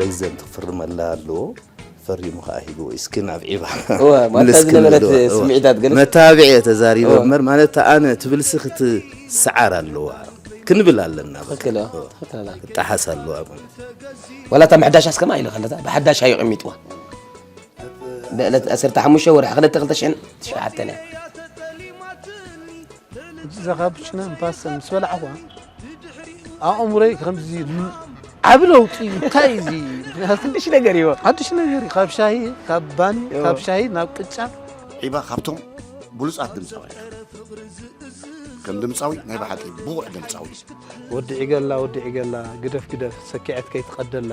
እዘን ትፍርመላ ኣለዎ። ፈሪሙ ከዓ ሂቡ። እስኪ ናብ ዒባ እወ፣ ማታ ምልስ ዝነበረት ክንብል፣ እወ። ስምዒታት ገለጽ። መታብዒ ተዛሪበ እወ። እምበር፣ ማለት ኣነ ትብል ሲ ክትሰዓር ኣለዋ ክንብል ኣለና። በቃ። ትኽክል፣ እወ፣ እወ። ትኽክል ኣላ። ክትጠሓስ ኣለዋ ማለት። ወላ እታ ምሕዳሽ እስከማ ኢሉ ከለታ ብሓዳሽ ኣዩ ዕሚጥዋ። ብዕለት ዓሰርተ ሓሙሽተ ወርሒ ክልተ ክልተ ሽሕን ትሽዓተን እያ። እዛ ካፕችና ንፓስተ ምስ በላዕኹዋ ኣእምሮይ ከምዚ ን- ዓቢ ለውጢ እዩ። እንታይ እዩ እዚ? ምክንያቱ ሓድሽ ነገር እዩ። ሓድሽ ነገር እዩ። ካብ ሻሂ ካብ ባኒ እዎ። ካብ ሻሂ ናብ ቅጫ ዒባ ካብቶም ብሉጻት ድምፃውያን፣ ከም ድምፃዊ ናይ ብሓቂ ብቑዕ ድምፃዊ። ወዲ ዒገላ ወዲ ዒገላ ግደፍ ግደፍ ሰኪዐት ከይትቐደላ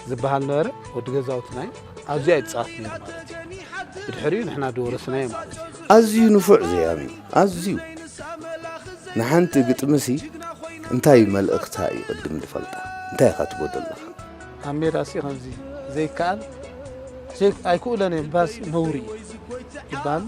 ዝበሃል ነበረ። ወዲ ገዛውትና እዩ። ኣብዚኣ ይፃወት ነይሩ ማለት እዩ። ብድሕሪኡ ንሕና ዝወረስናዮ ማለት እዩ። ኣዝዩ ንፉዕ ዘያሚ እዩ። ኣዝዩ ንሓንቲ ግጥምሲ እንታይ መልእኽታ እዩ ቅድም ዝፈልጣ? እንታይ ኢኻ ትቦ ዘለኻ? ኣብ ሜዳ ሲ ከምዚ ዘይከኣል ዘይ- ኣይክእለን እዮም ባስ ነውሪ ይበሃል።